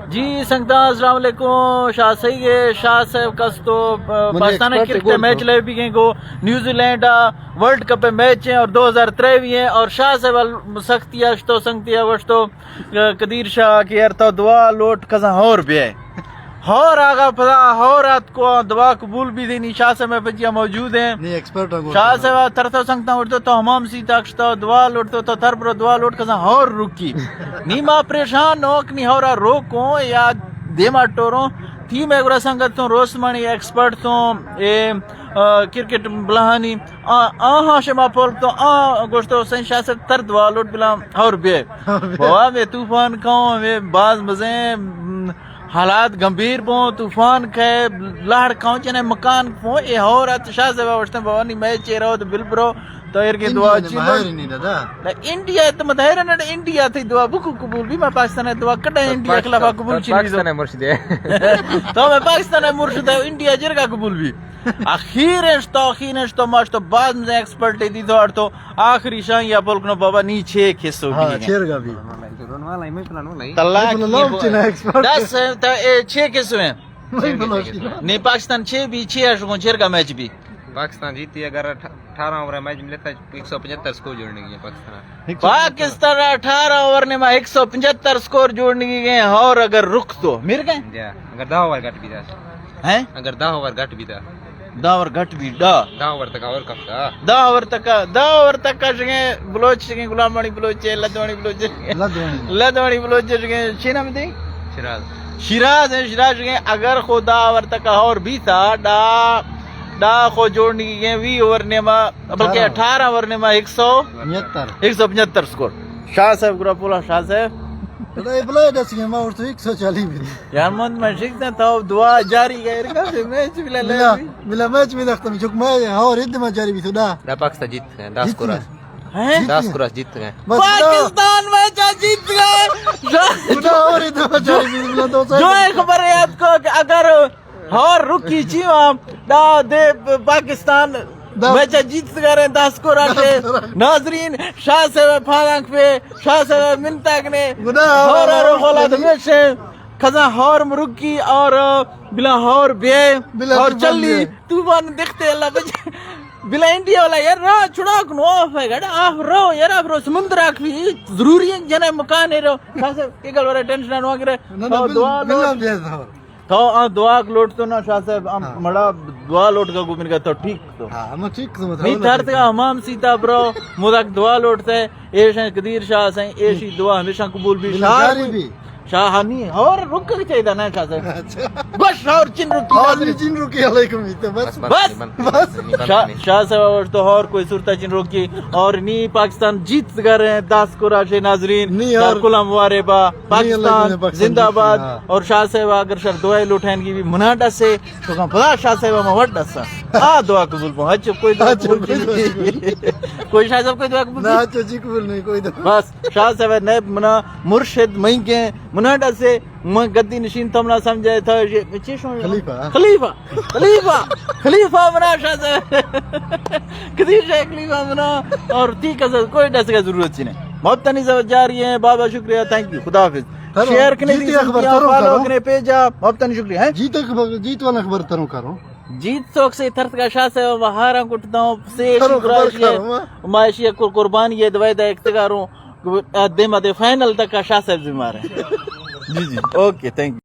جی سنگتاں، السلام علیکم۔ شاہ صحیح ہے، شاہ صاحب کس تو، آ، منی پاکستان ایکسپرٹ کرکٹ گول میچ تو۔ لے بھی گئے گو نیوزی لینڈ آ ورلڈ کپ میچ ہیں اور دو ہزار ترے بھی ہیں اور شاہ صاحب ال-، سختی اشتو سنگتی وشتو، آ، قدیر شاہ کہ یار تو دعا لوٹ کزاں اور بھی ہے۔ ہور آغا پدا ہور آت کو دعا قبول بھی دینی۔ شاہ صاحب میں پجیا موجود ہیں۔ نہیں، ایکسپرٹ ہوں۔ شاہ صاحب تر تو سنگتا اٹھتو تو ہمام سی تاکشتا دعا لوٹتو تو تر پر دعا لوٹ کزاں ہور رکی۔ نی ما پریشان نوک نی ہورا روکوں یا دیما ٹوروں۔ تی میں گرا سنگت تو روسمانی ایکسپرٹ تو اے، آ، کرکٹ بلہانی آ، آہاں شما پول تو آ گوشتو حسین شاہ صاحب تر دعا لوٹ بلا ہور بے۔ بوا میں طوفان کاؤں، میں باز مزیں، م، حالات گمبھیر بوں، طوفان کئے، لہڑ کاؤں چنے مکان پوں، اے ہور ات شاہ صاحب وشتن بوا نی میں چیرو تو بل برو، تو ایر کے دعا انڈیا نے چی ماہر بن۔ نہیں دادا۔ نہ، انڈیا تو مظاہرہ نہ، انڈیا تھی دعا بکو قبول بھی، میں پاکستان دعا کڈا انڈیا خلاف قبول چی نہیں دو۔ پاکستان مرشد ہے۔ تو میں پاکستان مرشد ہے، انڈیا جرگا قبول بھی۔ اخیر اش تو، اخیر اش تو، ماش تو بعد میں ایکسپرٹ دی تو اڑ تو۔ آخری شان یا پول کنو بابا نی چھ کسو ہاں، بھی۔ چیر گا بھی۔ طلاق میں پلان والا ہی۔ طلاق میں پلان کی لوگ ہو؟ چنا ایکسپرٹ۔ دس ہے، تا اے چھ کسو ہیں۔ میں پلان کی لوگ۔ نہیں، پاکستان چھ بھی، چھ اشکوں چیر کا میچ بھی۔ پاکستان جیتی اگر اٹھ-، اٹھارہ اوور میچ ملے تو ایک سو پچہتر سکور جوڑنے کی ہے پاکستان۔ پاکستان اٹھارہ اوور نے ما ایک سو پچہتر سکور جوڑنے کی گئے اور اگر رک تو مر گئے۔ جا، اگر دہ اوور گٹ بھی تھا۔ ہیں؟ اگر دہ اوور گٹ بھی تھا۔ دہ اوور گٹ بھی ڈا۔ دہ اوور تک اور کم تھا۔ دہ اوور تک، دہ اوور تک شگے بلوچ شگے غلام مانی بلوچ ہے، لدوانی بلوچ ہے۔ لدوانی۔ لدوانی بلوچ شگے چی نام دی؟ شیراز۔ شیراز ہے، شیراز شگے اگر خدا اوور تک اور بھی تھا، ڈا، ڈا خو جوڑنے کی گئے وی اوور نے ما بلکہ اٹھارہ۔ اٹھارہ اوور نے ما ایک سو پچہتر۔ ایک سو پچہتر سکور۔ شاہ صاحب گرا پولا، شاہ صاحب۔ بلا، بلا دس گئے، ما اور تو ایک سو چالیس بھی۔ یار من، من شک تھا تو دعا جاری گئے، رکھا سے میچ بلا لے بلا، بھی۔ بلا میچ بھی لگتا میں، چک میں اور عید میں جاری بھی تو ڈا۔ دا پاکستان جیت گئے، دس جیت سکور گئے۔ ہیں؟ جیت دس گئے۔ سکور جیت گئے۔ بس ڈا۔ پاکستان میچ جیت گئے۔ خدا اور عید میں جاری بھی بلا دو سو۔ جو ہے خبر ہے آپ کو کہ اگر ہور رکی چی ہم دا دے پاکستان دا۔ میچ جیت گرے دس سکور آتے۔ دس سکور۔ ناظرین، شاہ صاحب پھالانک پہ، شاہ صاحب منتاک نے۔ گناہ ہور ہور ہور ہور خولاد میچ ہے۔ کزا ہور مرکی اور بلا ہور بے بلا اور طوفان چلی بے۔ طوفان دکھتے اللہ بچ۔ بلا انڈیا والا یار راہ چھڑا کنو آف ہے گڑا آف رو یار آف رو سمندر آکھ بھی ضروری ہے جنے مکان ہے رو۔ شاہ صاحب، یہ گل ورے ٹینشن نہ کرے۔ نہ، نہ، اور بل-، دعا بل-، لو۔ بل-، بل-، تو آ دعا لوٹ تو نا شاہ صاحب، ہم ہاں۔ مڑا دعا لوٹ کا گمن کا تو ٹھیک تو۔ ہاں، ہم ٹھیک تو مطلب نہیں اللہ تھرت ٹھیک کا ہے۔ ہمام سیتا برو، مدک دعا لوٹتے، ایش ہیں قدیر شاہ سائیں، ایشی دعا ہمیشہ قبول بھی۔ بل شاہ جاری بھی۔ شاہ ہنی، اور رک کے چاہیے نا شاہ صاحب۔ اچھا۔ بس اور چن رکی اور ناظرین۔ بھی چن رکی علیکم ایت، بس۔ بس، بس، بس، بس۔ بس۔ نہیں، بند شاہ، نہیں۔ شاہ صاحب اور تو اور کوئی صورت چن رکی اور نی پاکستان جیت گئے ہیں، دس سکور آتے ناظرین۔ نہیں، اور کلام وارے با۔ نہیں، اللہ پاکستان نے پاکستان زندہ جیت باد۔ گیا۔ اور شاہ صاحب اگر شر دعائیں لوٹائیں گی بھی منا ڈسے، تو کہاں پتا شاہ صاحب ہم وڈ ڈسا۔ آ دعا قبول پا۔ اچھا، کوئی دعا اچھا، قبول کوئی دعا نہیں۔ قبول نہیں۔ کوئی شاہ صاحب کوئی دعا قبول نہ، نہیں؟ اچھا جی، قبول نہیں، کوئی دعا۔ بس، شاہ صاحب نیب منا مرشد مہنگے منا ڈسے، من گدی نشین تمنا سمجھے تھا، یہ چی شو خلیفہ۔ خلیفہ۔ خلیفہ، خلیفہ منا شاہ صاحب۔ قدیر شاہ خلیفہ منا اور تی کسر کوئی ڈس کا ضرورت چی نہیں۔ محبت تنی زبر جاری ہے، بابا شکریہ، تھینک یو، خدا حافظ۔ شیئر کنے جیت دی خبر سنگتیاں، ترو فالو کرو۔ کنے پیج آ، محبت تنی شکریہ، ہیں؟ جیت خبر، جیت والا خبر ترو کرو۔ جیت سوک سے ترت کا شاہ صاحب ہارا کٹتا ہوں، سے ترو خبر کرو، ہاں۔ ما ایشی قربانی یہ دوائی دا اختگاروں، دیما دے فائنل تک کا شاہ صاحب ذمہ ہے۔ جی، جی، اوکے، تھینک یو۔